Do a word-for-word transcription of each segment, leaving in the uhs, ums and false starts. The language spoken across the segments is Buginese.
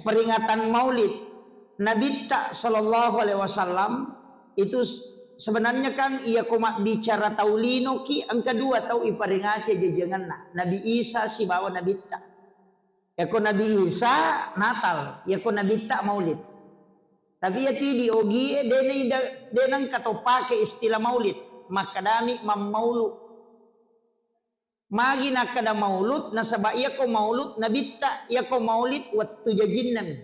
Peringatan Maulid Nabitta sallallahu alaihi wasallam itu s-, sebenarnya kan iya ko mabbicara tau linoki, engka dua tau iperingati ajajangenna, Nabi Isa sibawa Nabitta. Yako Nabi Isa Natal, yako Nabitta Maulid. Tapi iya tidi ogie de na ida-, de nengka to pake istilah Maulid, makkedami mammaulu. Magi nakkeda maulud, nasaba iyako maulud nabitta, iyako maulid wettu jajinnami.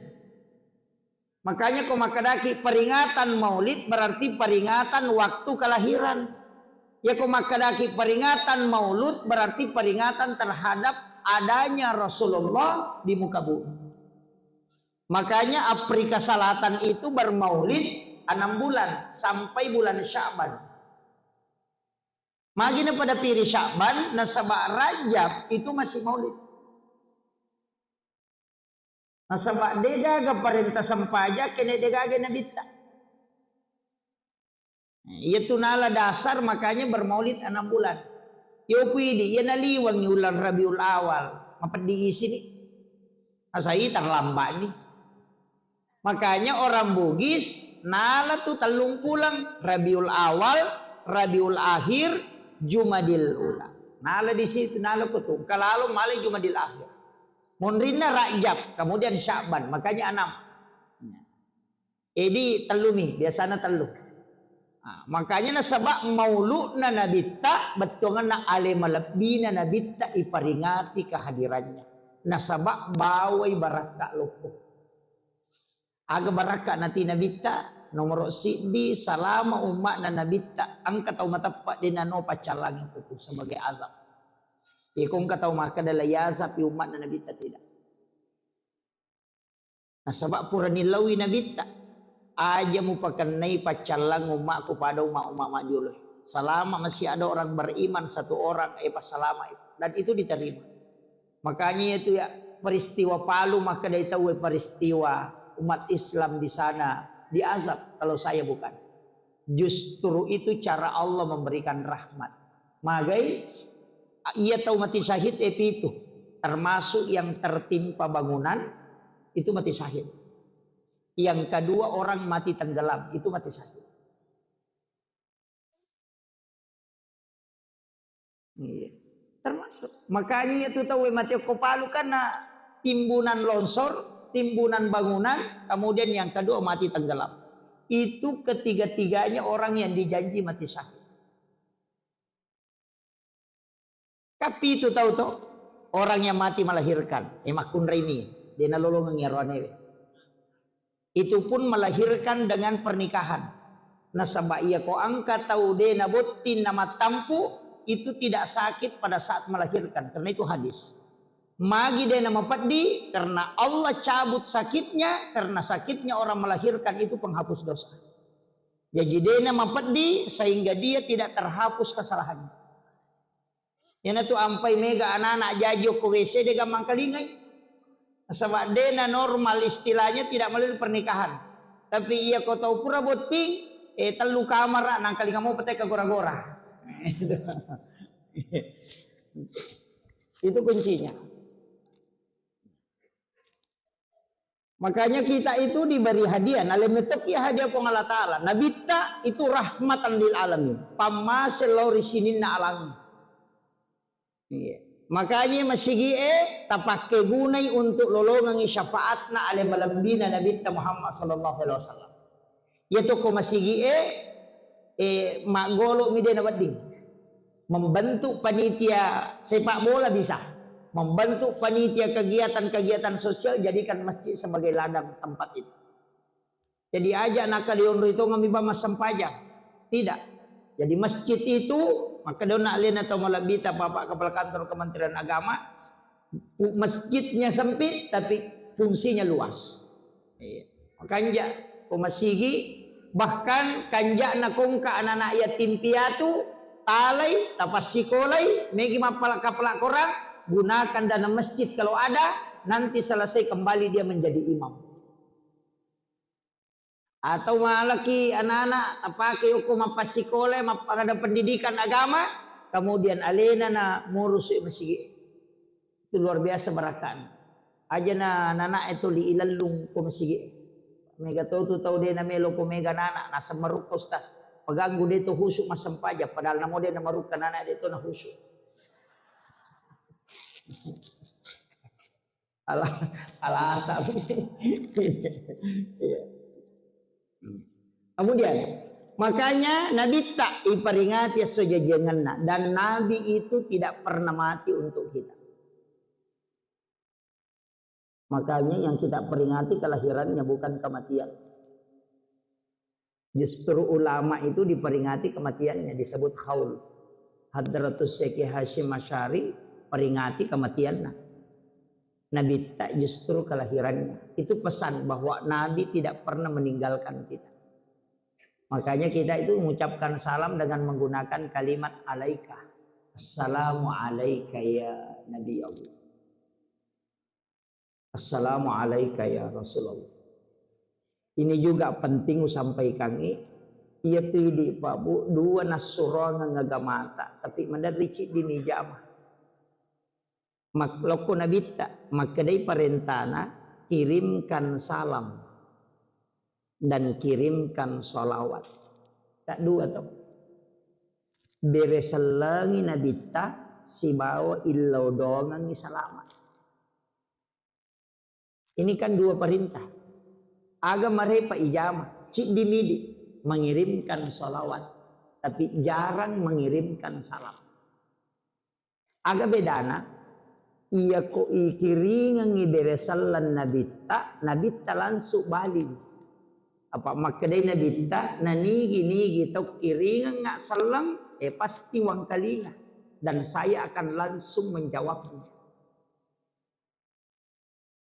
Makanya ko makkedaki peringatan maulid berarti peringatan waktu kelahiran. Iyako makkedaki peringatan maulud berarti peringatan terhadap adanya Rasulullah di muka bumi. Makanya Afrika Selatan itu bermaulid enam bulan sampai bulan Sya'ban. Magi na pada piri Sya'ban, nasaba Rajab itu masih maulid. Nasaba de gaga parenta sempaja, kene de gaga nabitta. Iya tu nala dasar, makanya bermaulid enam bulan. Yo kuidi, iya naliwangi ulang Rabiul Awal, mapeddi isini. Asai terlambat ni. Makanya orang Bugis nala tu tellung pulang, Rabiul Awal, Rabiul Akhir, Jumadil Ula. Nala di situ, nala kutu. Kalalo malai Jumadil Akhir. Monrinna Rajab, kemudian Sya'ban, makanya enam. Edi tellumi, biasana tellu. Ah, makanya nasaba mauludna nabitta, bettuanna ale malebbina nabitta iperingati kehadirannya. Nasaba bawai barakka loppo. Aga barakka nati nabitta? Nomoro siddi, salama umma'na nabitta, engka tau mateppa de nano paccallangi kutu sebagai azab. Iko engka tau makkeda la iazab umma'na nabitta, tidak. Nasaba purani lawi nabitta, aja mupakennai paccallang umma'ku pada umma-umma majjolo. Salama masih ada orang beriman satu orang, eh, passalama itu. Dan itu diterima. Makanya itu ya, peristiwa Palu, maka dari tahu peristiwa umat Islam di sana diazab, kalau saya bukan. Justru itu cara Allah memberikan rahmat. Magai, iya tau mati syahid, eh, pitu. Termasuk yang tertimpa bangunan, itu mati syahid. Yang kedua, orang mati tenggelam, itu mati syahid. Iya. Termasuk. Makanya itu tahu mati ko Palu karena timbunan longsor, timbunan bangunan, kemudian yang kedua mati tenggelam. Itu ketiga-tiganya orang yang dijanji mati syahid. Tapi itu tahu toh, orang yang mati melahirkan, eh, makkunrai mi, de nalolongengi aroanewe. Itu pun melahirkan dengan pernikahan. Nasaba iya ko engka tau de nabotting namattampu, itu tidak sakit pada saat melahirkan, karena itu hadis. Magi de namapeddi, karena Allah cabut sakitnya, karena sakitnya orang melahirkan itu penghapus dosa. Jaji de namapeddi sehingga dia tidak terhapus kesalahannya. Iyanatu ampai mega anak-anak jaji okko W C de gammang kalingai. Nasaba de na normal, istilahnya tidak melalui pernikahan. Tapi iya ko tau pura botting, eh, tellu kamara, nangkalinga mo petai ka gora-gora. Itu kuncinya. Makanya kita itu diberi hadiah, nalemmetoki hadiah Puang Allah Ta'ala. Nabitta itu rahmatan lil alamin. Pammase lao ri sininna alangnge. Iya. Makanya masigi e tapakke gunai untuk lolongengi syafaatna ale malebbina Nabitta Muhammad sallallahu alaihi wasallam. Iya tokko masigi e, eh, maggolo mi de nawedding. Membentuk panitia sepak bola bisa. Membentuk panitia kegiatan-kegiatan sosial, jadikan masjid sebagai ladang tempat itu. Jadi aja naka dionroi tongeng mi bang massempajang. Tidak. Jadi masjid itu, maka dona alena tau malebbita Bapak Kepala Kantor Kementerian Agama, pu-, masjidnya sempit tapi fungsinya luas. Iya. Makanja ko masigi, bahkan kanja'na kongka anak-anak yatim piatu, talai, tapassikolai, megi mappala-kapala Quran, gunakan dana masjid kalau ada, nanti selesai kembali dia menjadi imam. Atau malaki anak-anak tapake okko mappassikola, mappada pendidikan agama, kemudian alena na murusu masigi. Itu luar biasa barakahnya. Aja na nana e tuli ilellung ko masigi. Mega to tu tau de na melo ko mega nana, naseng marukka ustaz. Peganggu de to husu massempajang, padahal namo de na marukka nana de to na husu. Ala-, alasan. Iya. Kemudian, makanya Nabitta iperingati esso jajiangenna, dan Nabi itu tidak pernah mati untuk kita. Makanya yang kita peringati kelahirannya, bukan kematian. Justru ulama itu diperingati kematiannya, disebut haul. Hadratus Syekh Hasyim Asy'ari peringati kematiannya. Nabitta justru kelahirannya. Itu pesan bahwa Nabi tidak pernah meninggalkan kita. Makanya kita itu mengucapkan salam dengan menggunakan kalimat alaika. Assalamu alaika ya Nabi Allah. Assalamu alaika ya Rasulullah. Ini juga penting usampaikan i. Iya tu idi, Pak Bu, dua nassuroangeng agamata, tapi maderri ciddi ni jama. Mak-, lokko Nabitta, makkedai parentana, kirimkan salam dan kirimkan sholawat. Tak dua to. Bere sellengi Nabitta sibawa illau dongengi salama. Ini kan dua perintah. Aga marepa ijama, ciddi midi mengirimkan salawat, tapi jarang mengirimkan salam. Aga bedana? Iya ko ikiringengi bere selleng Nabitta, Nabitta langsung bali. Apa makkedai Nabitta, nanigi-nigi tau kiringengnga selleng, eh, pasti wangkalinga. Dan saya akan langsung menjawabnya.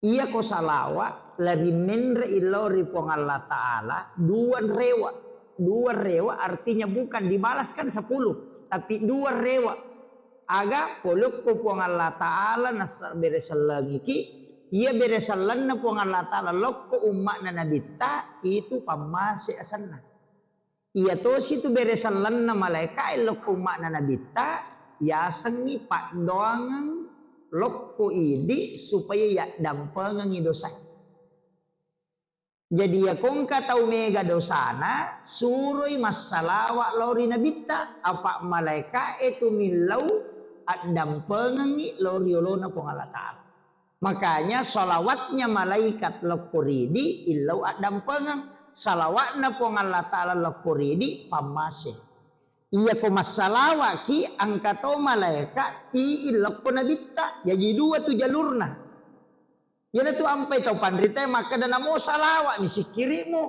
Iya ko salawa, lari menre illau ri Puang Allah Ta'ala, dua rewa. Dua rewa artinya bukan dibalaskan sepuluh, tapi dua rewa. Aga polokko Puang Allah Ta'ala nasa-, bere sellengiki, iya bere sellenna Puang Allah Ta'ala lokko umma'na Nabitta, itu pammase asenna. Iya tosi tu bere sellenna malaeka'e lokko umma'na Nabitta, yasengngi paddoangeng lokko idi supaya yaddampengengngi dosae. Jadi, iya kongka tau mega dosana, suroi massalawa lao ri Nabitta, apa malaeka'e tu millau addampengengngi lao ri olona Puang Allah Ta'ala. Makanya, salawatnya malaikat lokko ridi illau addampengeng, salawatna Puang Allah Ta'ala lokko ridi pammase. Iya ko massalawaki, engka to malaeka tii lokko Nabitta. Jaji dua tu jalurna. Iyanatu ampai tau panritae makkeda, namo salawa'mi sikkiri'mu.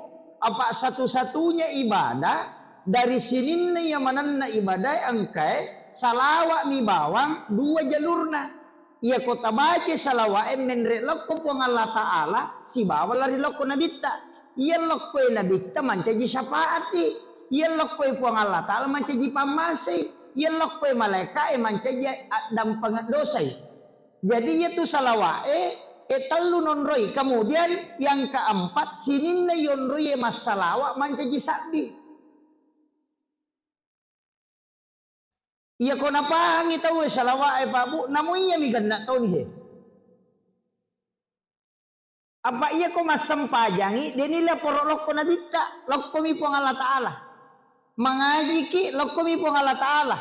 Apa satu-satunya ibadah dari sininna iya manenna ibadae engkae, salawa'mi bawang dua jalurna. Iya ko tabaca salawa'e menre lokko Puang Allah Ta'ala sibawa lari lokko Nabitta. Iya lokkoe Nabitta mancaji syafaati. Iya lokkoe Puang Allah Ta'ala mancaji pammasei. Iya lokkoe malaeka'e mancaji addampengeng dosai. Jadi, iyatu salawa'e, e, tellu nonroi. Kemudian yang keempat, sininna yonroi e massalawa mancaji sabbi. Iya ko napahangi tauwe salawa'e, Pak Bu, namo iyami genna toni he. Apa iya ko massempajangi, deni laporo lokko Nabitta, lokkomi Puang Allah Ta'ala. Mangajiki, lokkomi Puang Allah Ta'ala.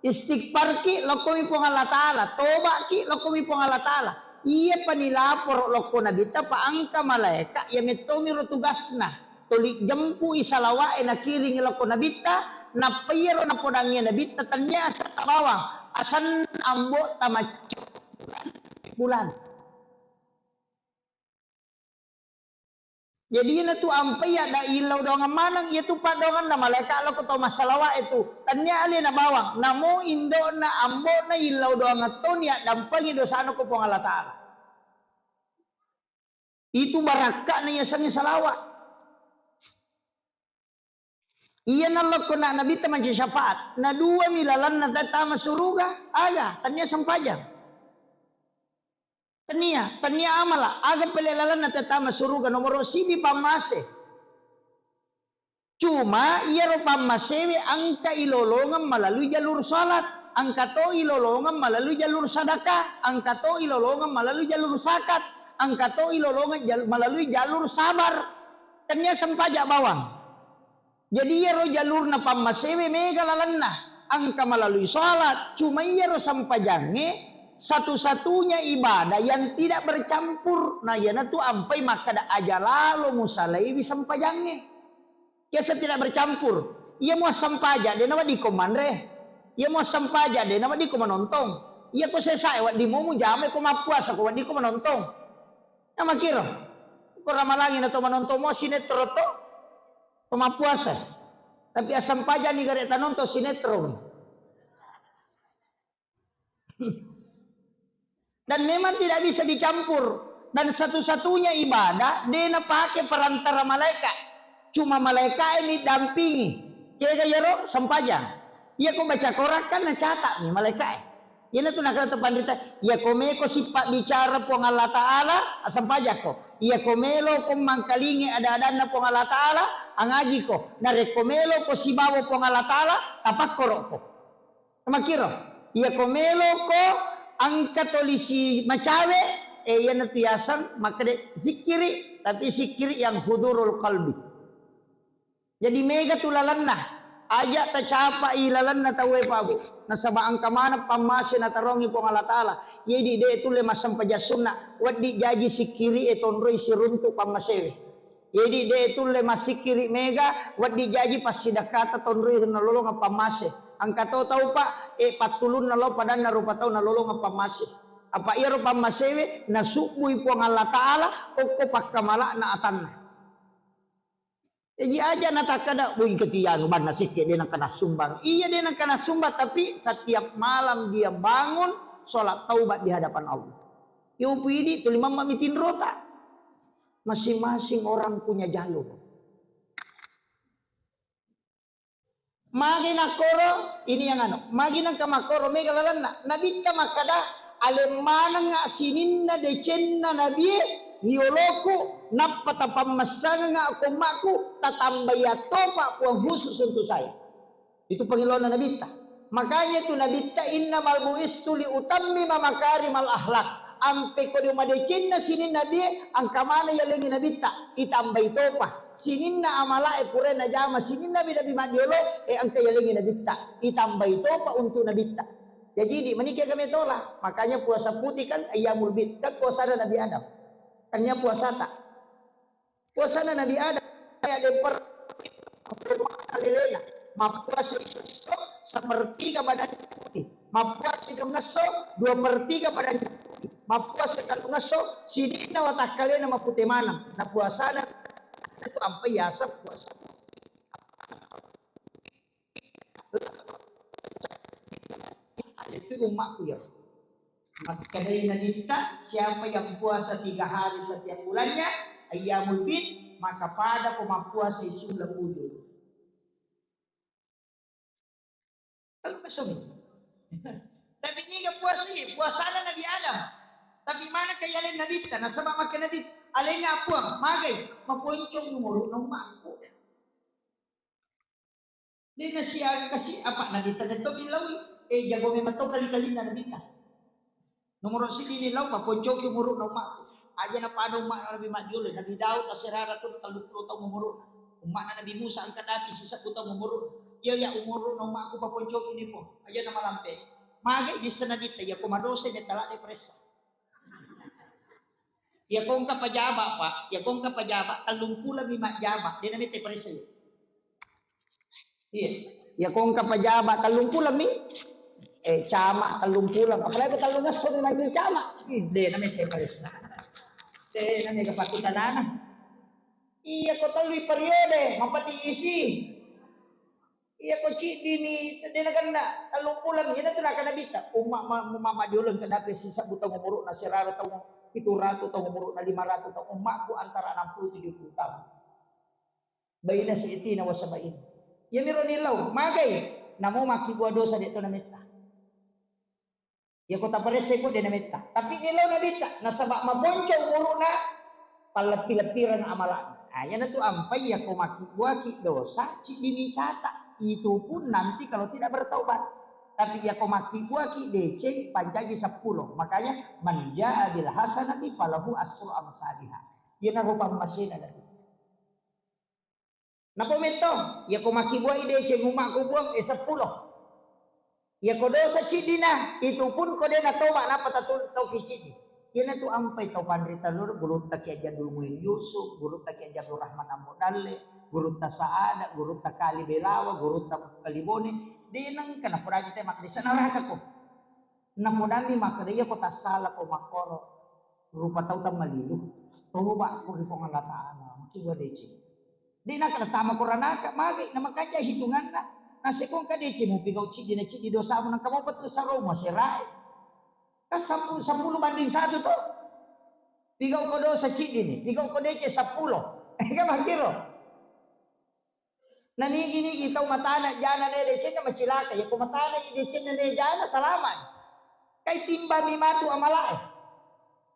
Istighfarki, lokkomi Puang Allah Ta'ala. Tobaki, lokkomi Puang Allah Ta'ala. Iya pani laporo lokko Nabitta, pa engka malaeka, iya mettomiro tugasna. Tuli jempui salawa'e nakiringi lokko Nabitta, nappa iyaro napodangngi Nabitta, tennia asetta bawang, asenna ambo'ta maccu bulan. Jadi, iyana tu ampai ada illau doangan maneng, iya tu paddoanganna malaeka lokko tau massalawa'e tu. Tennia alena bawang, namo indo'na, ambo'na illau doangan toni addampengi dosana ko Puang Allah Ta'ala. Itu barakka'na yasengnge salawa. Iyana lokko na Nabitta mancaji syafaat. Na duami lalenna tama suruga, aga, tennia sempajang. Tennia, tennia amala, aga pele lalenna tama suruga, nomoro sidi pammase. Cuma iyaro pammasewe engka ilolongeng malalui jalur salat, engka to ilolongeng malalui jalur sadaka, engka to ilolongeng malalui jalur zakat. Engka to ilolongeng jal-, melalui jalur sabar. Tennia sempaja bawang. Jadi iyaro jalurna pammasewe mega lalenna. Engka melalui sholat, cuma iyaro sempajangnge satu-satunya ibadah yang tidak bercampur. Nah, iyanatu ampai makkeda aja lalo musalaiwi sempajangnge. Biasa tidak bercampur. Iya muassempajang, de' naweddikko manre. Iya muassempajang, de' naweddikko manontong. Iya ko sesae wedding mujama, ko mappuasa ko weddikko manontong. Namakiro. Ko ramalangi na to manontong mo sinetron to. Ko mappuasa. Tapi assempajang ni gare' tanontong sinetron. Dan memang tidak bisa dicampur. Dan satu-satunya ibadah, de' napake perantara malaikat. Cuma malaikat ini dampingi. Kega iyaro sempajang. Iya ko baca Quran kan nacatak mi malaikat. Iyana tu nakata panrita, iya ko meko sippa bicara Puang Allah Ta'ala, asempajako. Iya ko melo ko mangkalingi ada-adanna Puang Allah Ta'ala, angajiko. Narekko melo ko sibawa Puang Allah Ta'ala, tapakkoroko. Makkiro, iya ko melo ko engka tolisi macawe, eh, iyana tu yaseng makkeda sikkiri, tapi sikkiri yang hudurul qalbi. Jadi mega tu lalenna, aja tacapai lalenna tauwe, Pak Bu. Nasaba engka maneng pammase natarongi Puang Allah Ta'ala. Jadi de' tulle massempajang sunna, wedding jaji sikkiri e tonroi siruntu pammasewe. Jadi de' tulle massikkiri mega, wedding jaji passidakkata tonroi nalolongeng pammase. Engka to tau, Pak, e pattulunna lao padanna rupa tau nalolongeng pammase. Apa iyaro pammasewe nasubbui Puang Allah Ta'ala okko pakkamala'na atanna. Jaji aja natakkeda, "Woi, engka tianu banna sekke de' nengka nassumbang." Iya, de' nengka nassumbang, tapi setiap malam dia bangun, sholat taubat di hadapan Allah. Yo pidi tuli mamma mitinrota. Masing-masing orang punya jalur. Magi nakkoro, ini yang anu, magi nengka makkoro mega lalenna. Nabitta makkada, "Aleng manengnga sininna decenna nabie rioloku, nappa tapammessangengnga ko ummaku, tatambai attopa Puang khusus untuk saya." Itu pengilaunna nabitta. Makanya itu nabitta, "Innamal bu'istu li utammima makarimal akhlak." Ampe ko de' madecenna sininna nabie, engka maneng yalengi nabitta, itambai topa. Sininna amalae pura najama sininna nabi-nabi maddiolo, e engka yalengi nabitta, itambai topa untuk nabitta. Jadi di maniki kami tola, makanya puasa putih kan ayyamul bid, kan puasana Nabi Adam. Tania puasata. Puasana Nabi Adam, ya, de' per-, alena. Mappuasa isesso, sepertiga badannya putih. Mappuasa dua ngesso, dua per tiga badannya putih. Mappuasa tellu ngesso, sininna watakkalena mapute maneng. Na puasana itu ampai yaseng puasa. Itu ummaku ya. Makkedai nabitta, siapa yang puasa tiga hari setiap bulannya, ayyamul bid, maka pada ko mappuasa isulla ujung. Lalu kesomi. Tapi niga puasa ini, puasana Nabi Adam. Tapi mana kayalen nabitta, nasaba makkeda nabi, alenga Puang, magai, maponcong umuru na ummaku. De' nasiaga kasi, apa, nabitta de' to billaui. Eh, jago memang to kali-kalinna nabitta. Nomoro siddi ni lau, maponcoki umuru'na ummaku. Aja napada umma' Nabi maddiolo, Nabi Daud asserara tu telluppulo taung umuru'na. Umma'na Nabi Musa engka dapi sisebbu taung umuru'na. Iya, iya, umuru'na ummaku paponcoki ni po. Aja namalampe. Mage dissa nabitta, iya ko madosai metta ladde paressa. Iya ko engka pajaba, Pak. Iya ko engka pajaba, tellumpulo mi majjaba, de' namette paressa iya. Iya. Iya ko engka pajaba tellumpulo mi, eh, cama tellumpulo. Apalagi ko tellungesso mi mancaji cama. Ih, de' namette paressa. De' namette pakutanana. Iya ko tellui periode, mapati isi. Iya ko ciddimi, de' nakenna, tellumpulo mi, iyanatu nakkeda nabitta, umma' ma-, ma-, maddiolo engka dapi sisebbu taung umuru'na, sirara taung, pitu ratu taung umuru'na, lima ratu taung, umma'ku antara enam puluh tujuh puluh tahun. Baina si'tina wa sab'in. Iyamiro nillau, magai, namo makkibua dosa de' to nametta. Iya ko taparessai ko de' nametta. Tapi nillau nabitta, nasaba maponco umuru'na, palleppi-leppireng amala'na. Ah, iyanatu ampai iya ko makkibuaki dosa, ciddimi cata. Itu pun nanti kalau tidak bertaubat. Tapi yako makkibbuaki deceng, pancaji seppulo. Makanya, "Man jaa bil hasanati falahu asru amsaliha." Iyanaro pammasena Nabi. Napa metto, yako makkibbuai deceng, umma ko buang, eh, seppulo. Yako dosa ciddina, itu pun ko de natoba, napa tatu-, tauki ciddi. Iyanatu ampai tau panrita loro, gurutta Kiai Haji Abdul Muin Yusuf, gurutta Kiai Haji Abdul Rahman Ambo Dalle, gurutta Saada, gurutta Kali Belawa, gurutta Kali Bone, de nengka napodangi te makkeda, "Sa naraka ko." Napodammi makkeda, "Iya ko tassala ko makkoro, rupa tau tammalilu. Toba ko ri Puang Allah Ta'ala, makkibua deceng." De naka tama ko ranaka, magi na makanja hitunganna. Nasekko engka deceng mupigau ciddi na ciddi dosamu, nengka mopa tu saromo serae. Kan seppulo, seppulo banding satu to. Pigau ko dosa ciddi ni, pigau ko deceng seppulo. Kan makkiro. Na nigi-nigi tau matana jana ne decenna macilaka. Yako matana i decenna ne jana, salama. Kai timbami matu amalae.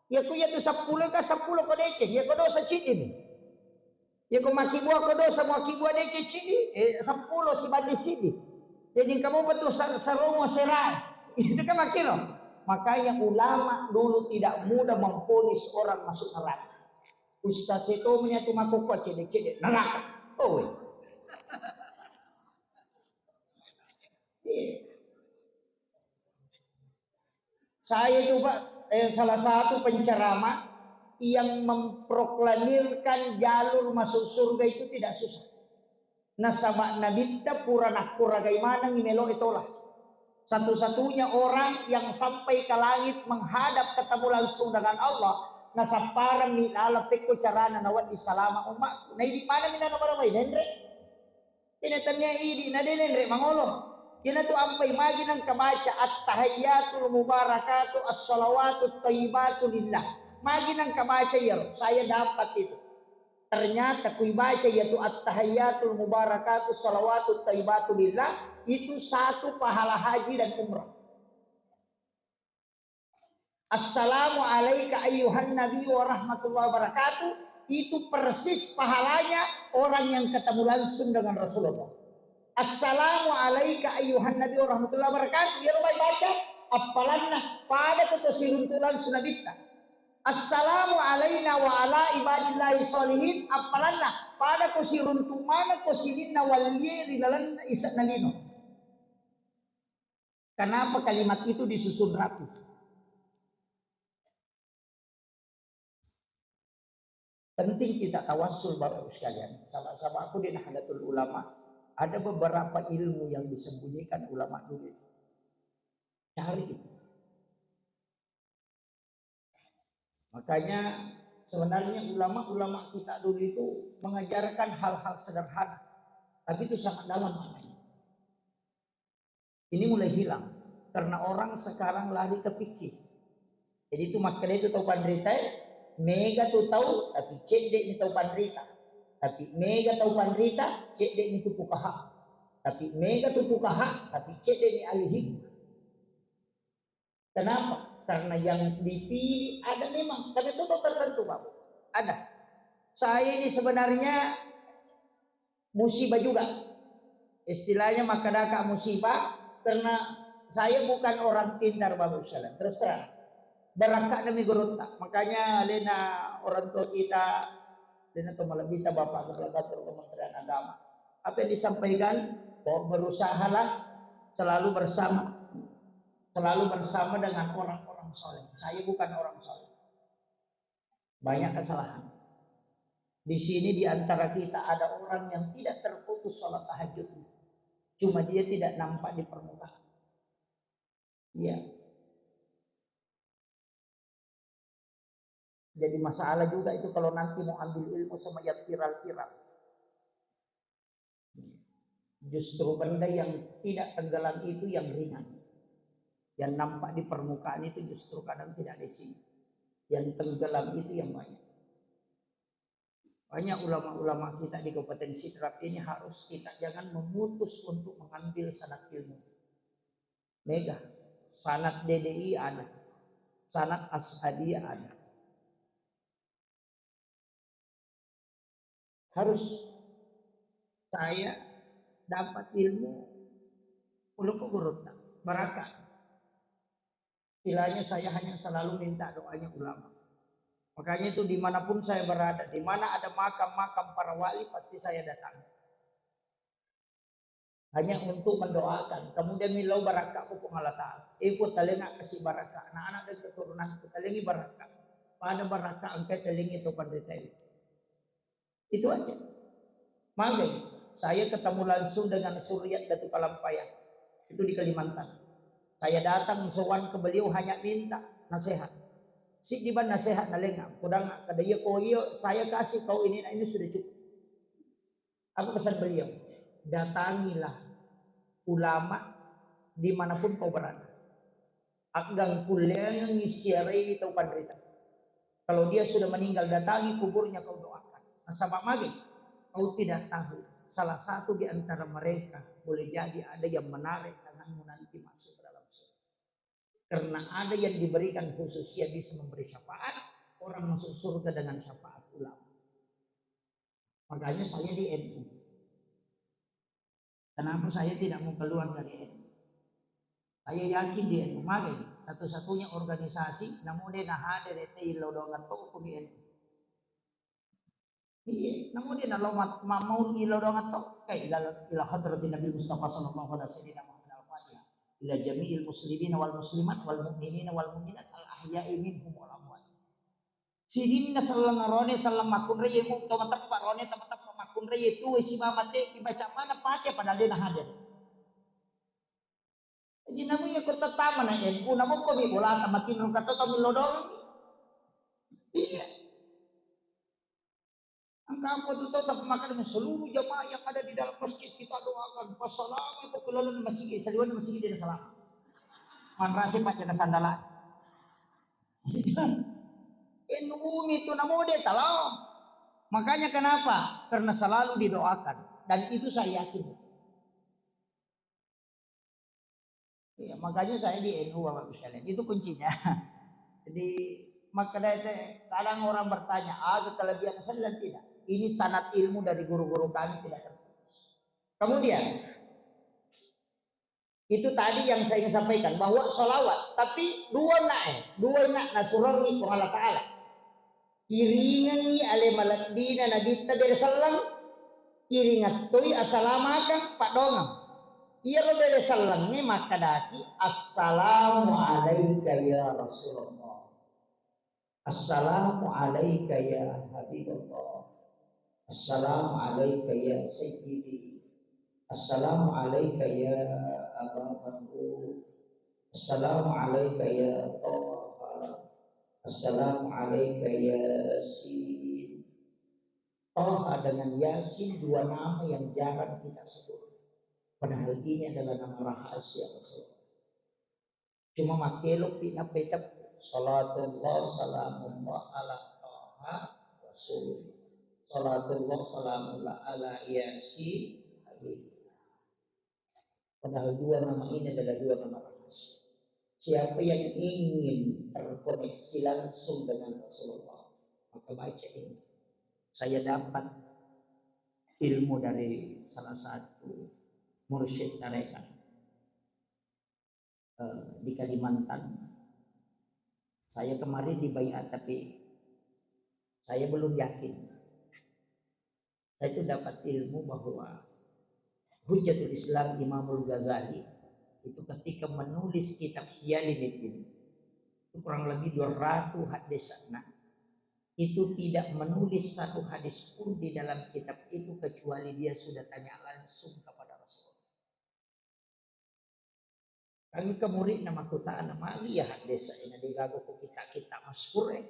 Yako iyatu seppulo ka seppulo ko deceng, yako dosa ciddi ni. Yako makkibua ko dosa, makkibua deceng ciddi, eh, seppulo sibanding siddi. Jadi engka mopa tu sa-, saromo serae. Itu kan makkiro. Makanya ulama dulu tidak mudah memvonis orang masuk neraka. Ustaz e tommi atu makkokkoe cedde-cedde neraka. Oh. Iya. Saya itu, Pak, eh, salah satu penceramah yang memproklamirkan jalur masuk surga itu tidak susah. Nasaba nabitta pura nakkuragai maneng meloe tola. Satu-satunya orang yang sampai ke langit menghadap ketemu langsung dengan Allah, nasapparammi laleng pekko carana nawedding salama ummakku. Naidi maneng minna nabarawai nenre. Ina tania idi na de nenre mangolo. Ina tu ampai magi nang kabaca at-tahiyyatul mubarakatu as-salawatut thayyibatu lillah. Magi nang kabaca iyaro, saya dapat itu. Ternyata kui baca iyatu at-tahiyyatul mubarakatu salawatut thayyibatu lillah, itu satu pahala haji dan umrah. Assalamu alaika ayyuhan nabi wa rahmatullahi wabarakatuh, itu persis pahalanya orang yang ketemu langsung dengan Rasulullah. Assalamu alaika ayyuhan nabi wa rahmatullahi wabarakatuh, iyaro mai baca, appalanna pada ko to siruntu langsung nabitta. Assalamu alaina wa ala ibadillahi sholihin, appalanna pada ko siruntu maneng ko sininna wallie ri lalenna ise'na lino. Kenapa kalimat itu disusun rapi? Penting kita tawassul, Bapak Ibu sekalian. Sama-sama aku di Nahdlatul Ulama, ada beberapa ilmu yang disembunyikan ulama dulu. Cari itu. Makanya sebenarnya ulama-ulama kita dulu itu mengajarkan hal-hal sederhana, tapi itu sangat dalam maknanya. Ini mulai hilang karena orang sekarang lari ke fikih. Jadi itu makkeda itu tau panrita, mega tu tau tapi cedde ni tau panrita. Tapi mega tau panrita, cedde ni tu fukaha. Tapi mega tu fukaha, tapi cedde ni ahli hikmah. Kenapa? Karena yang dipilih ada memang, tapi itu tertentu, Pak. Ada. Saya ini sebenarnya musibah juga. Istilahnya makkadaka musibah karena saya bukan orang pintar, Bapak Ibu sekalian. Terus terang. Barakka'na mi gurutta. Makanya alena orang tua kita, alena to malebbita Bapak Kepala Kantor Kementerian Agama. Apa yang disampaikan? Bahwa berusahalah selalu bersama, selalu bersama dengan orang-orang soleh. Saya bukan orang soleh. Banyak kesalahan. Di sini di antara kita ada orang yang tidak terputus sholat tahajudnya. Cuma dia tidak nampak di permukaan. Iya. Jadi masalah juga itu kalau nanti mau ambil ilmu sama yang viral-viral. Justru benda yang tidak tenggelam itu yang ringan. Yang nampak di permukaan itu justru kadang tidak ada isinya. Yang tenggelam itu yang banyak. Banyak ulama-ulama kita di Kabupaten Sidrap ini harus kita jangan memutus untuk mengambil sanad ilmu. Mega, sanad D D I ada, sanad As'adiyah ada. Harus saya dapat ilmu uloko gurutta. Barakah. Istilahnya saya hanya selalu minta doanya ulama. Makanya itu dimanapun saya berada, di mana ada makam-makam para wali pasti saya datang. Hanya untuk mendoakan. Kemudian milau barakah ku Puang Allah Ta'ala. Eh, ku talenga kasih barakah. Anak-anak dan keturunanku talengi barakah. Pada barakah engkai talengi itu pendeta itu. Itu aja. Magai, saya ketemu langsung dengan Suryat Datu Kalampaya. Itu di Kalimantan. Saya datang sowan ke beliau hanya minta nasihat. Siddi bang nasihat nalenga. Kodang kada iya ko iya, saya kasih kau ini, nah, ini sudah cukup. Apa pesan beliau? Datangilah ulama dimanapun kau berada. Aggang kulleangengngi siarai tau panrita. Kalau dia sudah meninggal, datangi kuburnya, kau doakan. Nasaba mage, kau tidak tahu. Salah satu di antara mereka boleh jadi ada yang menarik tanganmu nanti masuk ke dalam surga. Karena ada yang diberikan khusus, dia bisa memberi syafaat, orang masuk surga dengan syafaat ulama. Makanya saya di N U. Kenapa saya tidak mau keluar dari N U? Saya yakin di N U mage satu-satunya organisasi namo de nahadere te illau doang to ko di N U. Iya, namo de nalo mat-, ma-, mau illau doang to. Kai ila, ila hadratin Nabi Mustafa sallallahu alaihi wasallam Muhammad al-Fatihah. Ila jami'il muslimina wal muslimat wal mu'minina wal mu'minat al ahya'i minhum wal amwat. Sininna selleng arone, selleng makkunrai, ye mu to mateppa rone, to mateppa makkunrai, ye tuwe siba mate, ibaca mana Fatihah padahal de nahadere. Jadi namu iya ko tattama na N U, namu ko mi bolata matinro kato to milodong. Iya. Engka apa tu to, tapi makanya seluruh jamaah yang ada di dalam masjid kita doakan. Passalama ko ke lalu masjid, saliwan masjid dia salam. Manrasi pakai sandala. N U mi tu namo de talo. Makanya kenapa? Karena selalu didoakan. Dan itu saya yakin. Iya, makanya saya di N U, Bapak Ibu sekalian. Itu kuncinya. Jadi, makanya kadang orang bertanya, ada kelebihan saya bilang tidak. Ini sanad ilmu dari guru-guru kami tidak terputus. Kemudian, itu tadi yang saya ingin sampaikan, bahwa sholawat, tapi dua nak, eh, dua nak nasurangi Puang Allah Ta'ala. Iringengngi ale malebbina Nabitta bere selleng, iringettoi assalamakeng paddongeng. Iyaro bere sellengnge makkedaki, "Assalamu alaika ya Rasulullah. Assalamu alaika ya Habiballah. Assalamu alaika ya Sayyidi. Assalamu alaika ya Aba Bakar. Assalamu alaika ya Taha. Assalamu alaika ya Yasin." Taha dengan Yasin dua nama yang jarang kita sebut. Padahal ini adalah nama rahasia Rasulullah. Cuma makkeloppi nappa iteppu. Salatullah salamullah ala Taha Rasulullah. Salatullah salamullah ala Yasin Habibullah. Padahal dua nama ini adalah dua nama rahasia. Siapa yang ingin terkoneksi langsung dengan Rasulullah, maka baca ini. Saya dapat ilmu dari salah satu mursyid tarekat, eh, di Kalimantan. Saya kemarin dibaiat, tapi saya belum yakin. Saya itu dapat ilmu bahwa Hujjatul Islam Imamul Ghazali itu ketika menulis kitab Ihya Ulumuddin, itu kurang lebih dua ratus hadis sana, itu tidak menulis satu hadis pun di dalam kitab itu kecuali dia sudah tanya langsung kepada Rasulullah. Engka muridna makkutana, "Magi iya haddesa ina degaga ko kitta-kitta masyhur e?"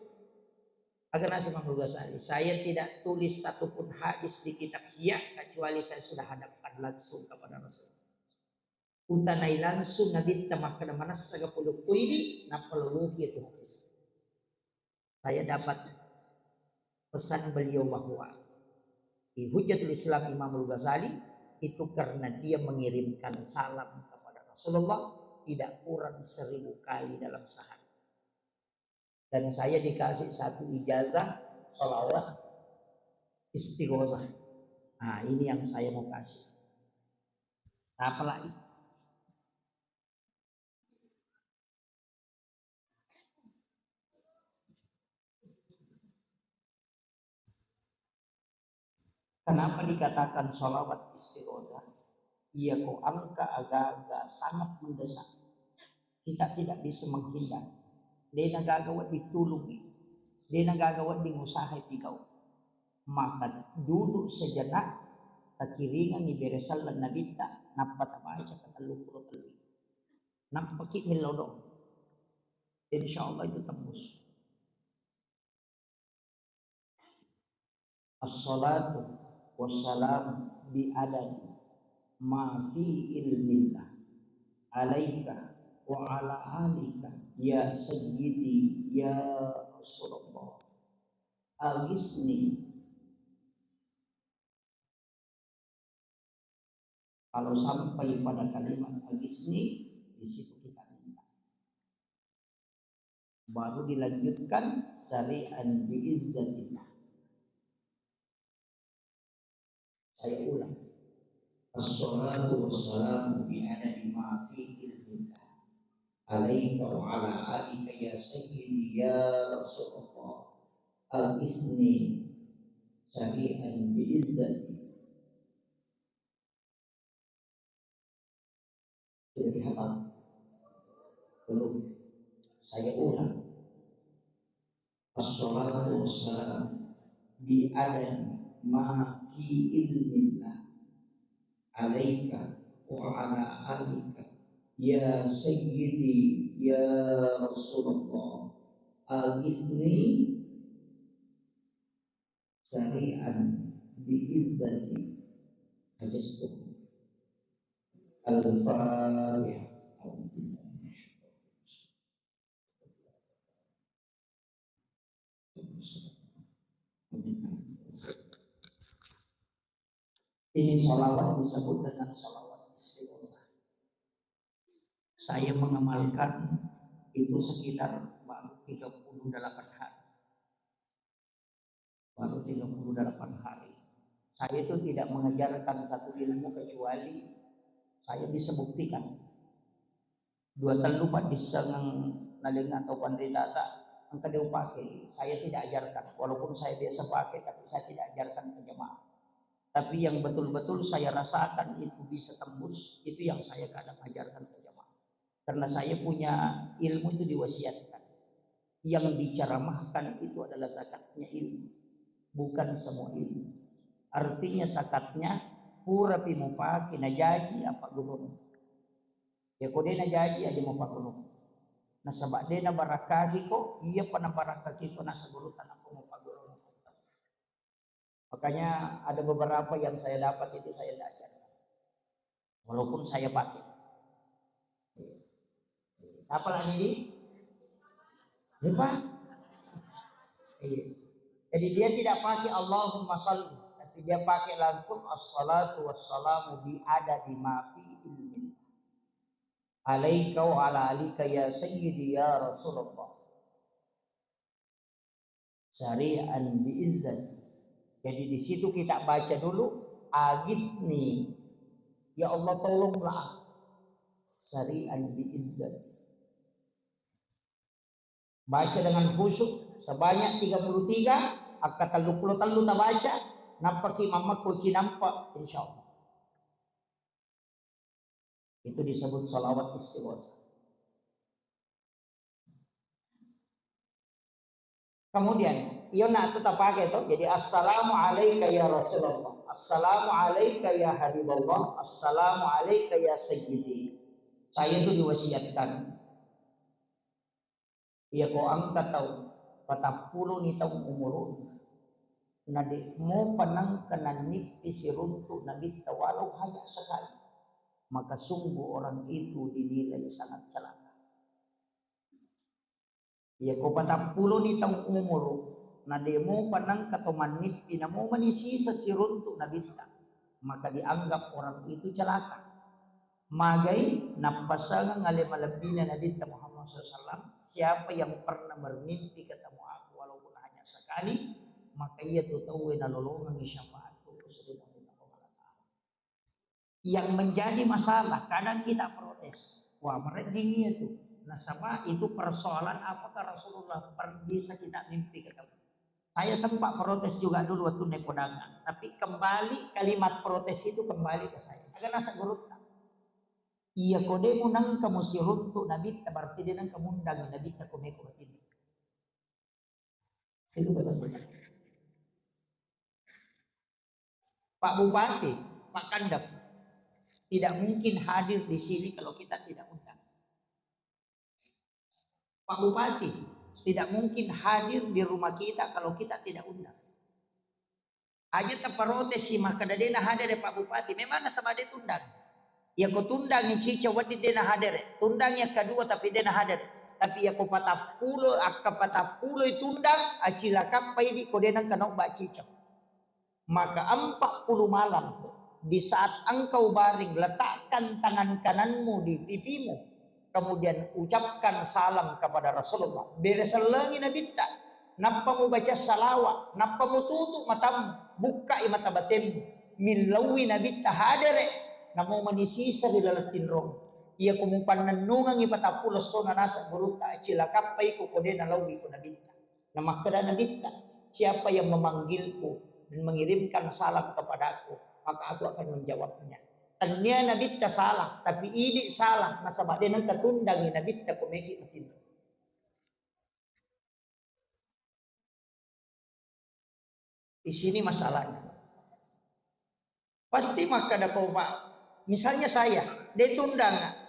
Aga naseng Imam Ghazali, "Saya tidak tulis satupun hadis di kitab Ihya kecuali saya sudah hadapkan langsung kepada Rasul. Utanai langsung Nabitta makkeda manessa ga pole ko idi, nappa loloki itu hadis." Saya dapat pesan beliau bahwa di Hujjatul Islam Imamul Ghazali itu karena dia mengirimkan salam kepada Rasulullah tidak kurang seribu kali dalam sehari. Dan saya dikasih satu ijazah salawat istighosah. Nah, ini yang saya mau kasih. Apalagi Kenapa dikatakan sholawat istighosah? Iya ko engka aga-aga sangat mendesak. Kita tidak bisa menghindar. Dena gaga wedding tulungi. Dena gaga wedding usahai pigau. Maka duduk sejenak, takiringengi bere selleng Nabitta, nappa tabaca katelluppulo tellu. Nappaki mello do. Insya Allah itu tembus. Assalatu wassalamu bi adadi ma fi ilmillah alaika wa ala alika ya sayyidi ya Rasulullah. Agisni. Kalau sampai pada kalimat agisni, di situ kita minta. Baru dilanjutkan sari'an bi izzatillah. Saya ulang. Assalatu wassalamu bi adadi ma fi ilmillah alaika wa ala alika ya sayyidi ya Rasulullah. Agisni sari'an bi izzatillah. Sudah dihafal? Belum. Saya ulang. Assalatu wassalam bi adadi ma fi ilmillah alaika wa ala alika ya sayyidi ya Rasulullah. Agisni sari'an bi izzati ajastu. Al-Fatihah. Ini salawat disebut dengan salawat istighosah. Saya mengamalkan itu sekitar baru tiga puluh delapan hari. Baru tiga puluh delapan hari. Saya itu tidak mengajarkan satu ilmu kecuali saya bisa buktikan. Dua tellu paddissengeng nalengnga tau panritata engka de upake. Saya tidak ajarkan. Walaupun saya biasa pakai, tapi saya tidak ajarkan ke jemaah. Tapi yang betul-betul saya rasakan itu bisa tembus, itu yang saya kadang ajarkan ke jemaah. Karena saya punya ilmu itu diwasiatkan. Yang diceramahkan itu adalah zakatnya ilmu, bukan semua ilmu. Artinya zakatnya purapi mupake najaji apa gurung. Ya ko de najaji aja mupagurung. Nasaba de nabarakkaki ko, iya pa nabarakkaki ko nasaba guru tanah ko mupagurung. Makanya ada beberapa yang saya dapat itu saya tidak ajarkan. Walaupun saya pakai. Apa lagi di? Lupa? Iya. Jadi dia tidak pakai Allahumma salli, tapi dia pakai langsung assalatu wassalamu bi adadi ma fi ilmi. Alaika wa ala alika ya sayyidi ya Rasulullah. Sari'an bi izzat. Jadi di situ kita baca dulu, agisni. Ya Allah, tolonglah. Sari'an bi izzat. Baca dengan khusyuk sebanyak tiga puluh tiga, akka tellu puluh tellu tabaca, nappaki mammekko cinampa, insya Allah. Itu disebut salawat istighosah. Kemudian, iyo na tu tapake to. Jadi, assalamu alaika ya Rasulullah, assalamu alaika ya Habiballah, assalamu alaika ya Sayyidi. Saya itu diwasiatkan. Iya ko engka tau, patappulo ni taung umuruna, na de' mopa nengka nannippi siruntu' Nabitta walau hanya sekali, maka sungguh orang itu dinilai sangat celaka. Iya ko patappulo ni taung umuru, na de' mopa nengka to mannippi, na momani sisa siruntu' Nabitta, maka dianggap orang itu celaka. Magai nappasengeng ale malebbina Nabitta Muhammad sallallahu alaihi wasallam, siapa yang pernah bermimpi ketemu aku walaupun hanya sekali, maka iya tu tauwe nalolongengi syafaatku, sedang minta Allah Ta'ala. Yang menjadi masalah, kadang kita protes, wah, merejing iya tu. Nasaba itu persoalan apakah Rasulullah per-, bisa kita mimpi ketemu. Saya sempat protes juga dulu waktu naik podang, tapi kembali kalimat protes itu kembali ke saya. Agak nasa gurutta. Iya kode mu nangka mu siruntu Nabitta, berarti dia nangka mundang Nabitta komeko batini. Itu betul. Pak Bupati, Pak Kandap, tidak mungkin hadir di sini kalau kita tidak undang. Pak Bupati tidak mungkin hadir di rumah kita kalau kita tidak undang. Aja taparotesi makkeda dena hadir Pak Bupati, memang nasaba de tundang. Ya ko tundangi cica wedding dena hadir, tundang yang kedua tapi dena hadir. Tapi ya ko patappulo, akka patappulo tundang, acilakappa idi ko dena kena ba cica. Maka empat puluh malam, di saat engkau baring, letakkan tangan kananmu di pipimu, kemudian ucapkan salam kepada Rasulullah. Bere sellengi Nabitta, nappa mubaca salawat, nappa mututu matamu, bukkai mata batemmu, millaui Nabitta hadere, namo manisisa ri laleng tinrong. Iya ko mupannennungengi patappulo essona naseng gurutta, acilakappai ko kodena laui ko Nabitta. Nah, makkeda Nabitta, "Siapa yang memanggilku dan mengirimkan salam kepadaku, maka aku akan menjawabnya." Tennia Nabitta salah, tapi idi salah, nasaba de nengka tundangi Nabitta ko meki matinro. Di sini masalahnya. Pasti makkeda ko, Pak, misalnya saya, de tundang.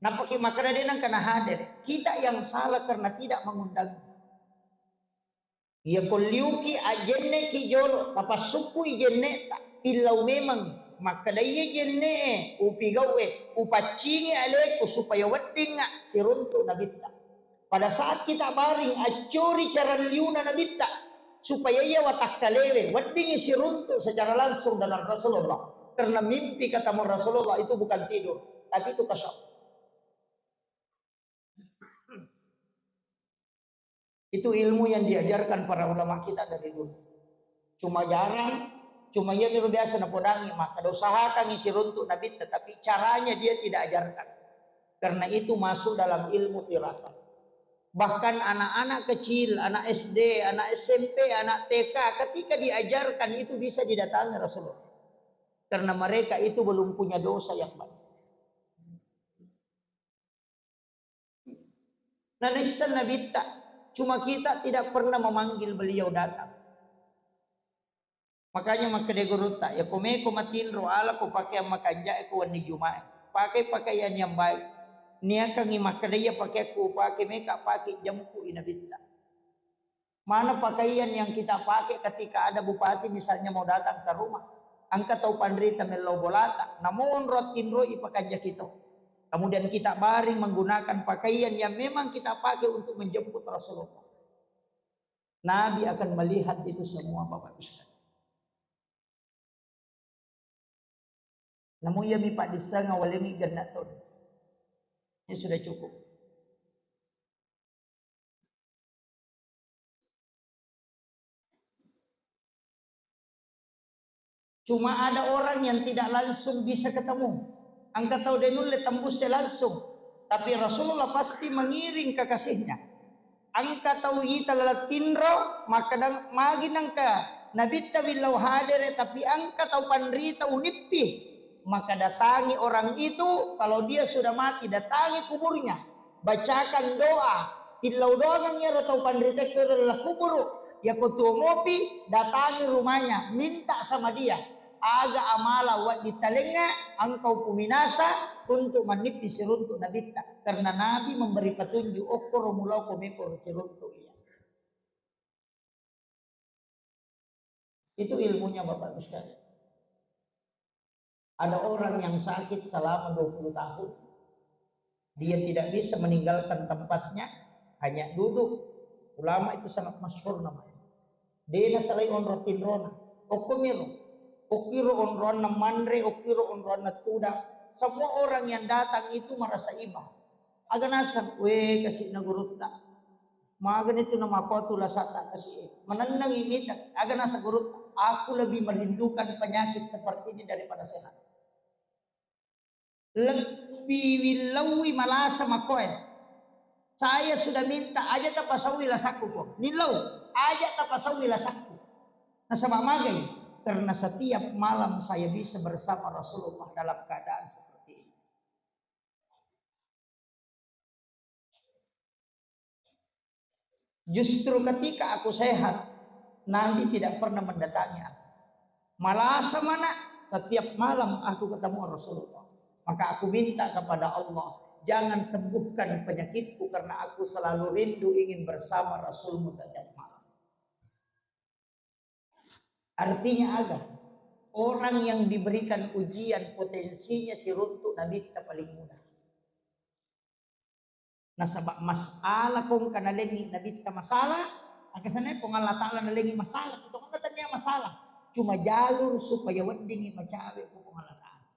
Napaki makkeda de nengka na hadir. Kita yang salah karena tidak mengundang. Iya ko liuki ajenneki jolo, tapassukkui jenneta, tillau memang. Makkeda iya jenne e, upigau e, upaccingi aleku supaya weddingnga siruntu Nabitta. Pada saat kita baring, accori caralliuna Nabitta, supaya iya watakkalewe, weddingngi siruntu secara langsung dengan Rasulullah. Karena mimpi ketemu Rasulullah itu bukan tidur, tapi itu kasar. Itu ilmu yang diajarkan para ulama kita dari dulu. Cuma jarang, cuma iya biasa napodangi, maka usahakan isi runtuk Nabi, tetapi caranya dia tidak ajarkan. Karena itu masuk dalam ilmu firasat. Bahkan anak-anak kecil, anak S D, anak S M P, anak T K, ketika diajarkan itu bisa didatangi Rasulullah. Karena mereka itu belum punya dosa yang banyak. Nah, naisseng Nabitta, cuma kita tidak pernah memanggil beliau datang. Makanya makkeda gurutta, ya komeko matinro, alako pakeang makanjae ko wenni Jumae. Pakai pakaian yang baik. Niakangi makkeda iya pakeakku upake, meka pake jempui Nabitta. Mana pakaian yang kita pakai ketika ada bupati misalnya mau datang ke rumah? Engka tau panrita mellau bolata, namo onro tinroi pakanja kita. Kemudian kita baring menggunakan pakaian yang memang kita pakai untuk menjemput Rasulullah. Nabi akan melihat itu semua, Bapak Ibu sekalian. Namun iya mi paddisseng awalengi genna taung. Ini sudah cukup. Cuma ada orang yang tidak langsung bisa ketemu. Engka tau de nulle tembusse langsung. Tapi Rasulullah pasti mengiring kekasihnya. Engka tau ita laleng tinro, makkeda magi nengka Nabitta willau hadere, tapi engka tau panrita unippi. Maka datangi orang itu, kalau dia sudah mati, datangi kuburnya. Bacakan doa, tillau doangengngi ero tau panrita ero laleng kuburu. Yako tuo mopi, datangi rumahnya, minta sama dia. Aga amala wedding talengnga engkau puminasa untuk mannippi siruntu Nabitta, karena Nabi memberi petunjuk, okkoro mulao ko meko siruntu iya. Itu ilmunya, Bapak Ibu sekalian. Ada orang yang sakit selama dua puluh tahun, dia tidak bisa meninggalkan tempatnya, hanya duduk. Ulama itu sangat masyhur namanya. De nasalai onro tinrona. Okkomiro. Okkiro onroanna manre, okkiro onroanna tudang. Semua orang yang datang itu merasa iba. Aga naseng, we, kasi'na gurutta. Magani tu namakotu lasata kasi. Manennengi mita. Aga naseng gurutta, aku lebih merindukan penyakit seperti ini daripada sehat. Lebbi willauwi malasa makoe. Saya sudah minta, aja tapasaui lasakku ko. Nillau, aja tapasaui lasakku. Nasaba magai? Karena setiap malam saya bisa bersama Rasulullah dalam keadaan seperti ini. Justru ketika aku sehat, Nabi tidak pernah mendatangi aku. Malasa mana setiap malam aku ketemu Rasulullah. Maka aku minta kepada Allah, jangan sembuhkan penyakitku karena aku selalu rindu ingin bersama Rasulmu setiap malam. Artinya aga? Orang yang diberikan ujian potensinya siruntuk Nabitta paling mudah. Nasaba masalah kongka nalengi Nabitta masalah, aga sanai Puang Allah Ta'ala nalengi masalah, setonganna tania masalah. Cuma jalur supaya weddingi macawe ko Puang Allah Ta'ala.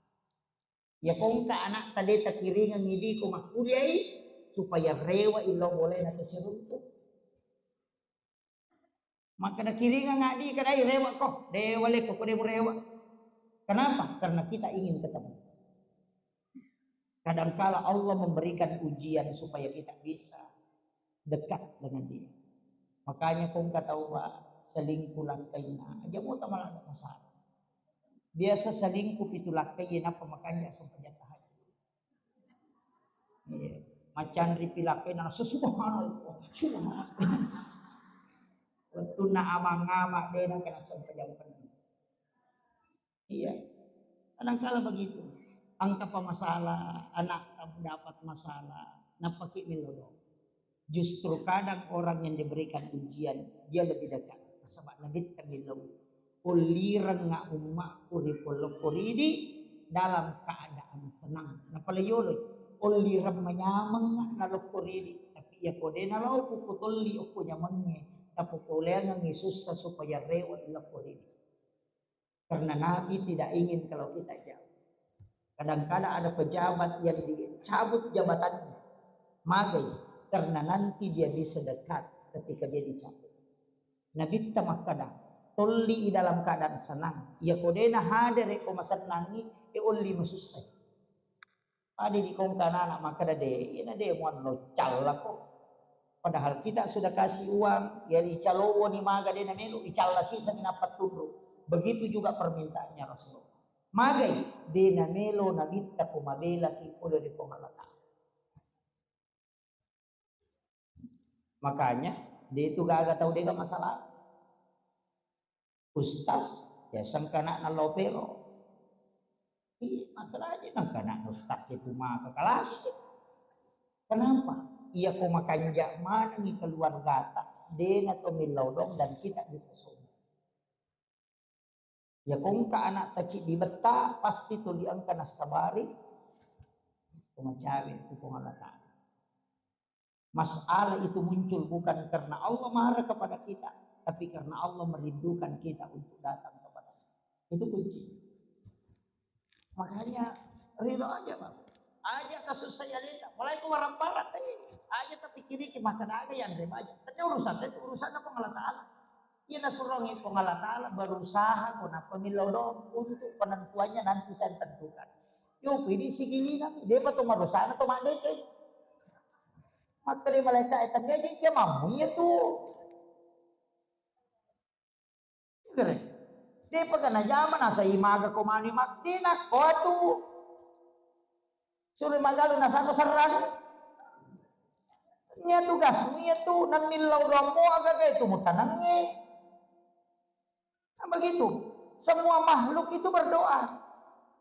Ya kongka anakta de takiringangi diko makkuliai, supaya rewa illau bolena to siruntuk. Maka nakiringang addi kadai rewa ko, de wale ko, ko de murewa. Kenapa? Karena kita ingin ketemu. Kadangkala Allah memberikan ujian supaya kita bisa dekat dengan Dia. Makanya kongka tau, Pak, selingkuh lakkainna, aja mau tak malah ada masalah. Biasa selingkuh pitu lakkai, nappa makanja sempajang tahajud. Iya. Macanri pilakkainna, subhanallah, subhanallah. Wettunna amang-amang, de nengka nassempajang penuh. Iya. Kadangkala begitu. Engkapa masalah, anak dapat masalah, nappaki milodong. Justru kadang orang yang diberikan ujian, dia lebih dekat. Nasaba Nabitta millau, "Ollirengnga ummakku ri polokko ridi dalam keadaan senang." Napaleyoloi, "Ollireng manyameng nalokko ridi." Tapi iya ko de nalao ku tolli okko nyamengnge, tapokoleangengngi sussa supaya rewa ilokko ridi. Karena Nabi tidak ingin kalau kita jauh. Kadang-kadang ada pejabat yang dicabut jabatannya. Magai? Karena nanti dia bisa dekat ketika dia dicabut. Nabitta makkada, "Tolli i dalam keadaan senang." Iya ko de nahadere ko masennangi, e olli masussai. Pada dikongka anak-anak makkada, "De, iyana de muanno callako." Padahal kita sudah kasih uang, ya dicalowoni maga de namelo, icalla siseng nappa tunru. Begitu juga permintaannya Rasulullah. Magai? De namelo Nabitta ko mabelaki pole ri Puang Allah Ta'ala. Makanya, de tu gaga tau dega masalah. Ustaz, ya sengkana nallo pero. Iya, masalahnya nengkana ustaz itu maka kelas. Kenapa? Iya ko makanja manengi keluargata, dena to millau dong dan kita bisa sombong. Ya kongka anak taciddi betta, pasti tuli engka nassabari, ko macawe ku Puang Allah Ta'ala. Masalah itu muncul bukan karena Allah marah kepada kita, tapi karena Allah merindukan kita untuk datang kepada. Itu kunci. Makanya, ridho aja, Bang. Aja kasus saya leta, mulai ku warang barat, eh. Aja tapi kiri ke makan aja yang remaja. Tapi urusan itu urusan apa Allah Ta'ala. Iya nasurongi Puang Allah Ta'ala berusaha ko nappa millau dong untuk penentuannya nanti saya tentukan. Yo, pidi sigilina, depa to marusana to maddeke. Makkeda malaikat, "Eh, tania je, je mammu iya tu." Gere. Depa kana jama nasai maga ko mani maddina ko atu. Suri magalu nasako serrang. Nia tugasmu iya tu namillau doammu agaga itu mutanangnge. Nah, begitu. Semua makhluk itu berdoa.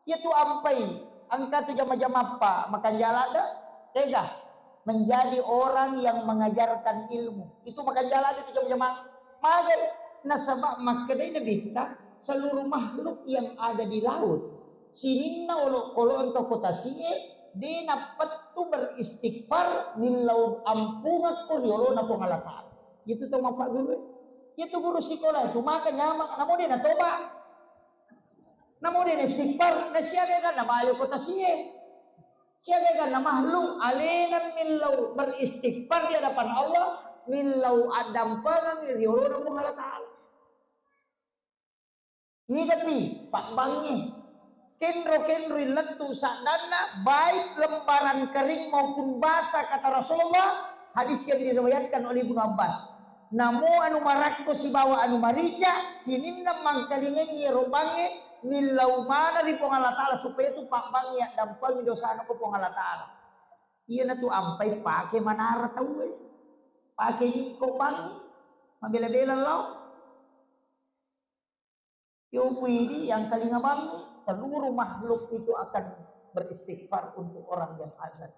Iya tu ampai engka tu jama-jamappa makanjala de, tega menjadi orang yang mengajarkan ilmu. Itu makanjala de tu jama-jama. Magai? Nasaba makkedai Nabitta, seluruh makhluk yang ada di laut, sininna olokoloang to ko tasie, de nappettu beristighfar millau ampungekko ri olona Puang Allah Ta'ala. Itu to mappagguru. Itu guru sikola itu maka nyameng, namo de natoba. Namo de naistighfar, nasiaga na mayo ko tasie. Siaga na makhluk alena millau beristighfar di hadapan Allah, millau addampengeng ri olona Puang Allah Ta'ala. Nigapi pabbangnge. Kenro-kenroi lettu saddanna, baik lembaran kering maupun basah, kata Rasulullah, Hadis yang diriwayatkan oleh Ibnu Abbas. Namo anu marakko sibawa anu marica, sininna mangkalingengngi ero bangnge, millau mana ri Puang Allah Ta'ala supaya tu pabbangngi yaddampengi dosana ko Puang Allah Ta'ala. Iyanatu ampai pake manara tauwe. Pake ningko bangngi. Mabela-bela lao. Yoku ini yang kalinga bangngi, seluruh makhluk itu akan beristighfar untuk orang yang azan.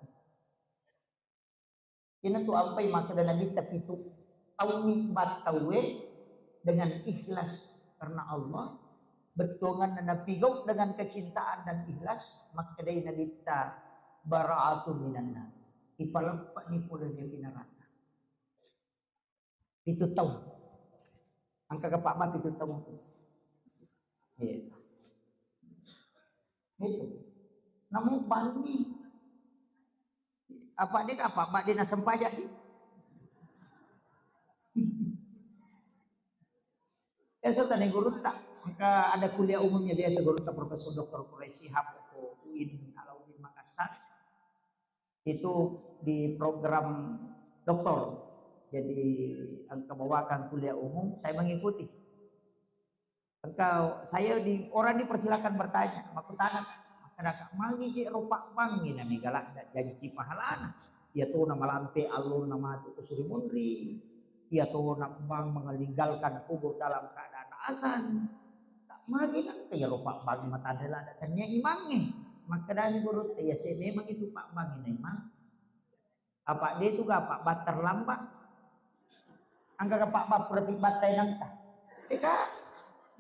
Iyanatu ampai makkeda Nabitta pitu, tauwi battauwe dengan ikhlas karena Allah, bettuanganna napigau dengan kecintaan dan ikhlas, makkedai Nabitta, bara'atun minannar. Ipaleppani pole ri api neraka. Pitu taung. Engka kapabba pitu taung. Iya. Itu. Namu banni. Apa de kapabba de nasempajang. Biasa tanya gurutta, engka ada kuliah umumnya biasa gurutta Profesor Doktor Quraisy Shihab ko UIN Alauddin Makassar. Itu di program doktor. Jadi engka bawakan kuliah umum, saya mengikuti. Engka saya di orang dipersilakan bertanya, makkutana, makkadaka, magi je ro pabbangngi na mega ladda janci pahalana. Iya tona malampe allonna matu ko suri munri. Iya tona bang meninggalkan kubur dalam keadaan azan. Tak magi nangka iyaro pabbangngi matanre ladda tania imangnge. Makkedani gurutta, iya se memang itu pabbangngi na imang. Apa de tu ga pabba terlambat. Angka ga pabba pura pibbatta nangka. Eka,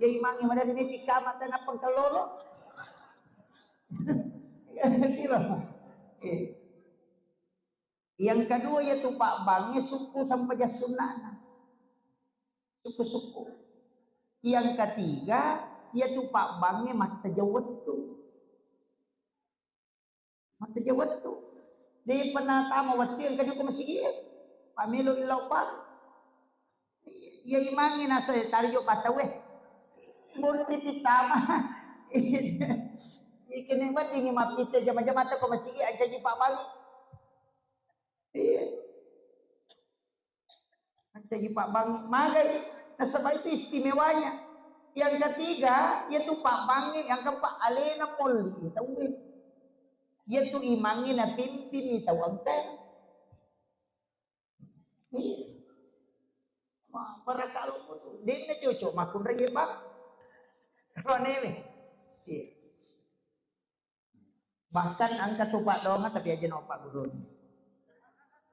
ya imangnge madari ne pikamat dan apa kelolo. Iya, gitu. Iya. Yang kedua yaitu pabbangnge sukku sampajang sunnana. Sukku-sukku. Yang ketiga yaitu pabbangnge mattajeng wettu. Mattajeng wettu. De pernah tama wettu yang kedua ke masigi. Pamelo illau pa. Ya imangnge nasa tarijo patawe. Murti pitama. Ikene weddingi mappitte jama-jamata ko masigi aja ji pabbangnge. Iya. Mancaji pabbangngi magai, nasaba itu istimewanya. Yang ketiga, yaitu pabbangngi, yang keempat, alena polli tauwe. Yaitu imangngi napimpinni tau engka. Iya. Ma, para kalau tu, denna cocok makunrai ya, Pak. Ronewe. Iya. Bahkan engka tu paddoangeng, tapi aja no Pak Guru.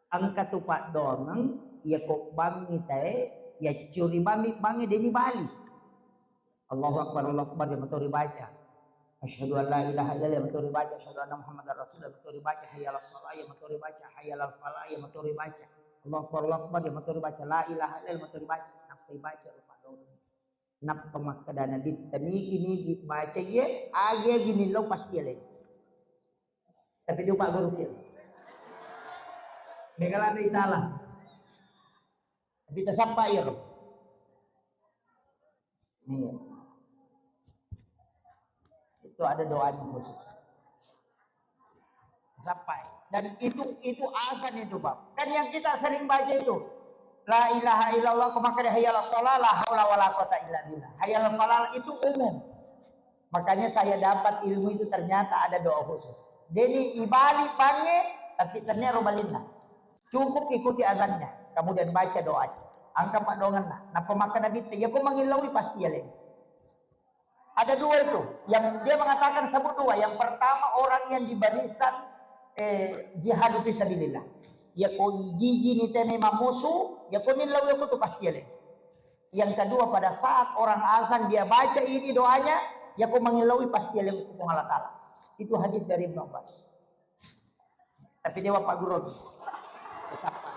Engka tu paddoangeng, iya ko bangngi tae, iya curi bangngi, bangngi deni bali. Allahu Akbar, Allahu Akbar, ya matori baca. Asyhadu an la ilaha illallah, ya matori baca. Asyhadu anna Muhammadar Rasulullah, ya matori baca. Hayya 'alas shalah, ya matori baca. Hayya 'alal falah, ya matori baca. Allahu Akbar, Allahu Akbar, ya matori baca. La ilaha illallah, ya matori baca. Nappai baca rupa doang. Nappa makkeda Nabitta, nigi-nigi baca iye, agi-agi millau pasti alai. Tapi dia Pak Guru kia. Mega ladde salah. Tapi tasappa iyaro. Iya. Itu ada doanya khusus. Sampai. Dan itu itu azan itu, Pak. Kan yang kita sering baca itu, la ilaha illallah, ko makkeda hayya 'alas shalah, la haula wala quwata illa billah. Hayya 'alal falah itu umum. Makanya saya dapat ilmu itu ternyata ada doa khusus. Jadi ibali bangnge, tapi ternyata robalinna. Cukup ikuti azannya, kemudian baca doanya. Engka paddoangenna. Nappa makkeda Nabitta, iya ko mangillaui pasti alai. Ada dua itu. Yang dia mengatakan sebut dua. Yang pertama orang yang di barisan, eh, jihad fi sabilillah. Iya ko jiji ni tene mamusu, iya ko millau iya ko tu pasti alai. Yang kedua pada saat orang azan dia baca ini doanya, iya ko mangillaui pasti alai ku Puang Allah Taala. Itu hadis dari Ibnu Abbas. Tapi dia Pak Guru. Siapa?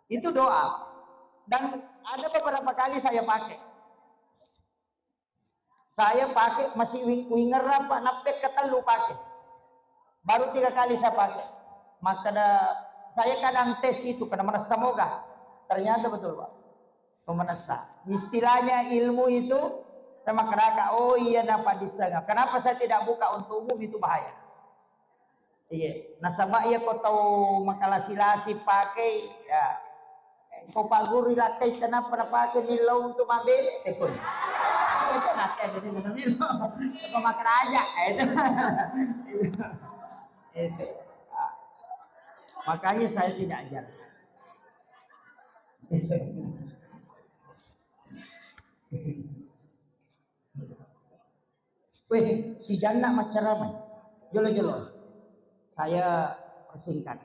Itu doa. Dan ada beberapa kali saya pakai. Saya pakai masih wing-, wingerang, Pak, nappekka tellu pakai. Baru tiga kali saya pakai. Makkeda, saya kadang tes itu, karena merasa moga. Ternyata betul, Pak. Pemanessa. Istilahnya ilmu itu sama keraka. Oh iya, napa disanga. Kenapa saya tidak buka untuk umum, itu bahaya. Iya, nasaba iya ko tau makalasi-lasi pakai, ya. Ko paguru lakkai kenapa pakai millau untuk mabele, tekun. Itu nakkai jadi millau. Ko makaraja, itu. Itu. Makanya saya tidak ajar. Weh, si Janna maccaramai. Jolo-jolo. Saya persingkat.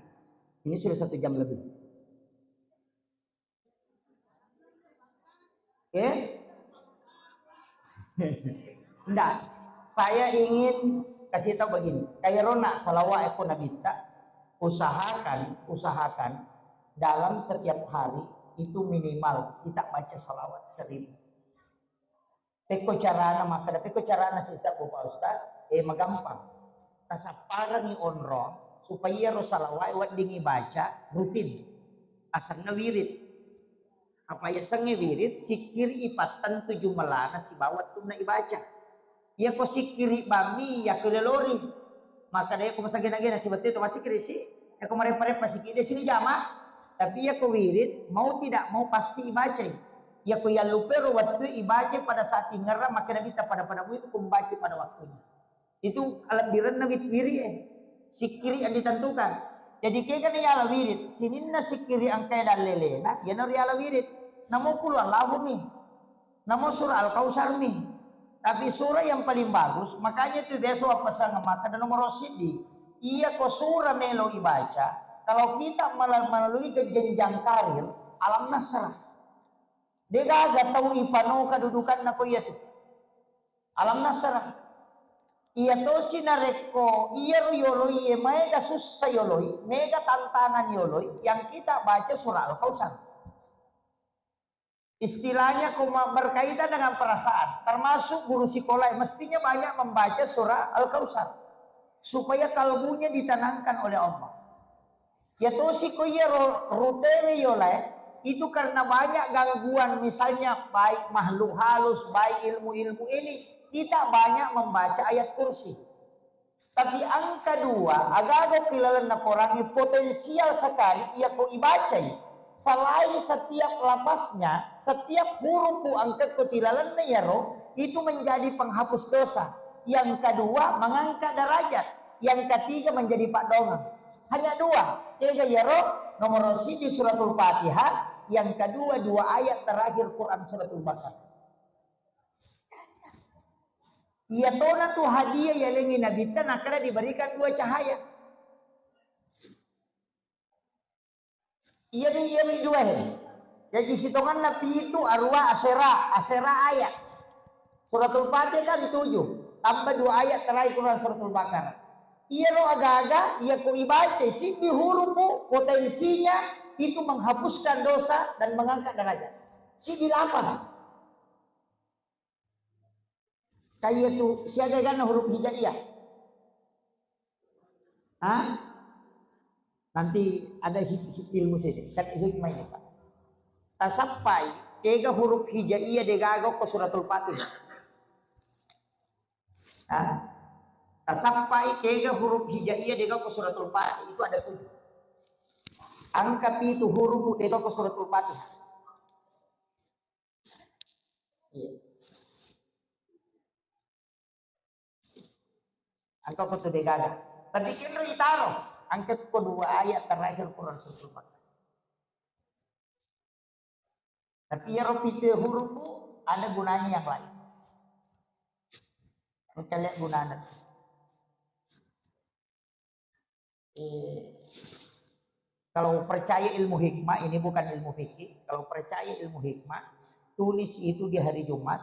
Ini sudah satu jam lebih. Oke? Ndak. Saya ingin kasih tahu begini. Kayak rona salawat aku Nabitta, usahakan, usahakan dalam setiap hari itu minimal kita baca salawat seribu. Pekko carana makkeda, pekko carana sisebbu, Pak Ustaz? Eh, magampang. Tasapparengngi onrong supaya ro salawat weddingngi baca rutin. Asenna wirid. Apa yasengnge wirid? Sikkiri ipatteng tuju melana sibawa tunna ibaca. Iyako sikkiri bammi, iyako lelori. Makkeda iyako masagena-gena sibawa itu masikkiri si, iyako mareppa-reppa sikki de sini jama. Tapi iyako wirid, mau tidak mau pasti ibacai. Iyako yallupero wettu ibacai pada saat tingerang, makkeda Nabitta pada-pada itu kumbaca pada waktunya. Itu alebbirenna wit-, wirid e. Sikkiri yang ditentukan. Jadi kegana yala wirid, sininna sikkiri engkae dallelena, iyana riala wirid. Namo Qul Huwallahu mi. Namo surah Al-Kautsar mi. Tapi surah yang paling bagus, makanya itu biasa wappasang makkeda nomor siddi. Iyako surah melo ibaca, kalau kita mela-, melalui ke jenjang karir, Alam Nasrah. Degaga tau ipano kedudukanna ko iyatu. Alam Nasrah. Iya tosi narekko iyaro yoloi e maega sussa yoloi, mega tantangan yoloi, yang kita baca surah Al-Kautsar. Istilahnya koma-, berkaitan dengan perasaan, termasuk guru sekolah mestinya banyak membaca surah Al-Kautsar supaya kalbunya ditenangkan oleh Allah. Ya tosi ko iya ro-, rutewe yolae, itu karena banyak gangguan, misalnya baik makhluk halus, baik ilmu-ilmu ini, kita banyak membaca ayat kursi. Tapi angka dua, agaga ilalenna Korangnge potensial sekali iya ko ibacai. Selain setiap lafaznya, setiap huruf angka ko ilalenna iyaro, itu menjadi penghapus dosa. Yang kedua, mengangkat derajat. Yang ketiga, menjadi paddoangeng. Hanya dua. Tega iyaro? Nomor siji Suratul Fatihah, yang kedua dua ayat terakhir Quran Suratul Baqarah. Iya tona tu hadiah yalengngi Nabitta nakkeda diberikan dua cahaya. Iyami, iyami dua he. Jaji sitonganna pitu, arua, asera, asera ayat. Suratul Fatihah kan tujuh, tambah dua ayat terakhir Quran Suratul Baqarah. Iyaro agaga, iya ko ibaca, siddi hurufu potensinya itu menghapuskan dosa dan mengangkat derajat. Siddi lafaz. Kaiya tu siaga ganna huruf hijaiyah. Hah? Nanti ada hi-, hi-, ilmu sini. Kan hikmah ini, Pak. Tasappai, kega huruf hijaiyah degaga ko Suratul Fatihah. Hah? Tasappai, kega huruf hijaiyah degaga ko Suratul Fatihah. Itu ada tujuh. Angka pitu huruf degaga ko Suratul Fatihah. Iya. Engka ko tu degaga. Tapi kenro itaro, engka ko dua ayat terakhir Quran Suratul Baqarah. Tapi iyaro pitu huruf ada gunanya yang lain. Kita lihat gunanya. Eh, kalau percaya ilmu hikmah, ini bukan ilmu fikih, kalau percaya ilmu hikmah, tulis itu di hari Jumat,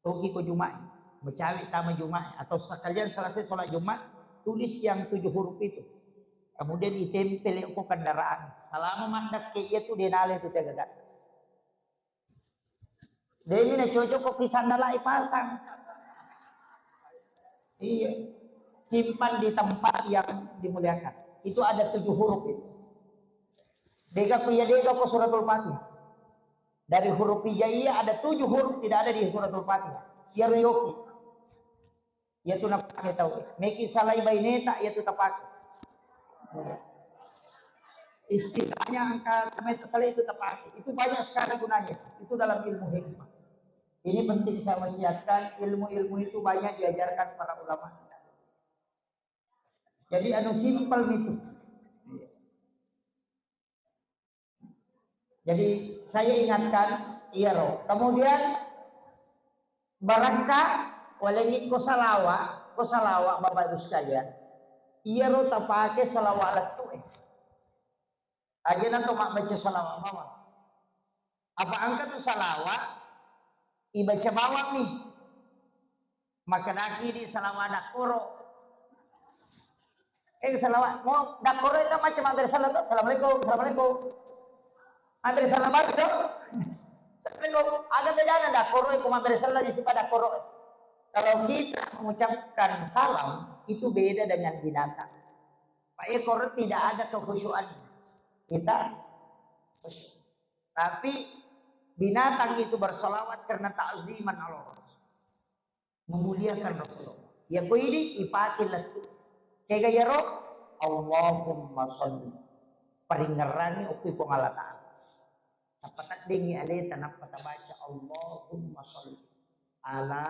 toki ko Jumat, mecawe tama Jumat, atau sekalian selesai sholat Jumat, tulis yang tujuh huruf itu. Kemudian ditempel ko kendaraan. Selama maddakke iya tu denale tu tegaga. Demi na cocok ko ki sandala ipasang. Iya. Simpan di tempat yang dimuliakan. Itu ada tujuh huruf itu. Dega ku iya dega ko Suratul Fatihah. Dari huruf hijaiyah ada tujuh huruf tidak ada di Suratul Fatihah. Iyaro yoki. Iyatu napake tau. Meki salai baineta iyatu tapake. Istilahnya angka tameta salai itu tapake. Itu banyak sekali gunanya. Itu dalam ilmu hikmah. Ini penting saya wasiatkan, ilmu-ilmu itu banyak diajarkan para ulama. Jadi anu simpel itu. Jadi saya ingatkan, iyaro. Kemudian barakka walengi ko salawa, ko salawa Bapak Ibu sekalian. Iyaro tapake salawa lettu e. Aja na to mabbaca salawa bawang. Apa angka tu salawa ibaca bawang nih. Makkedaki di salawa dakkoro. Eh, salawa, mau dakkoro itu macam mabbere salam tu. Assalamualaikum, assalamualaikum. Mabbere salam balik tu. Assalamualaikum. Ada bedana dakkoro itu mabbere salam di sipa dakkoro. Kalau kita mengucapkan salam itu beda dengan binatang. Pak Ekor tidak ada kekhusyuan. Kita khusyuk. Tapi binatang itu bersalawat karena takziman Allah. Memuliakan Rasulullah. Ya ko idi ipake lettu. Kega yaro? Allahumma sholli. Paringerrangi okki Puang Allah Ta'ala. Tappa teddingi aleta nappa tabaca Allahumma sholli ala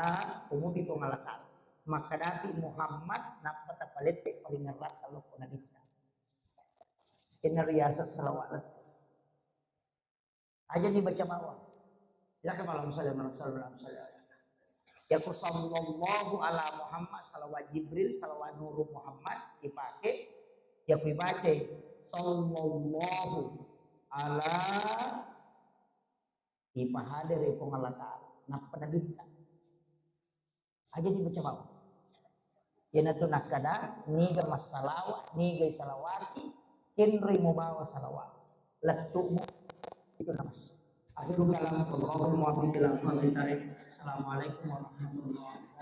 umumi Puang Allah Ta'ala. Makkadapi Muhammad nappa tapalette paringerrang lokko nabitta. Kenna riaseng salawat lettu. Aja dibaca bawang. Silakan malam salam, malam salam, malam salam. Yako sallallahu ala Muhammad, salawat Jibril, salawat Nuru Muhammad dipakai. Yako dibaca sallallahu ala ipahadere Puang Allah Ta'ala. Nappa nabitta. Aja dibaca bawang. Iyanatu nakkada, niga massalawa, niga isalawati, kenri mubawa salawat. Lettu'mu itu namassu. Akhirul kalam, wallahul muwaffiq ila aqwamit thariq. Assalamualaikum warahmatullahi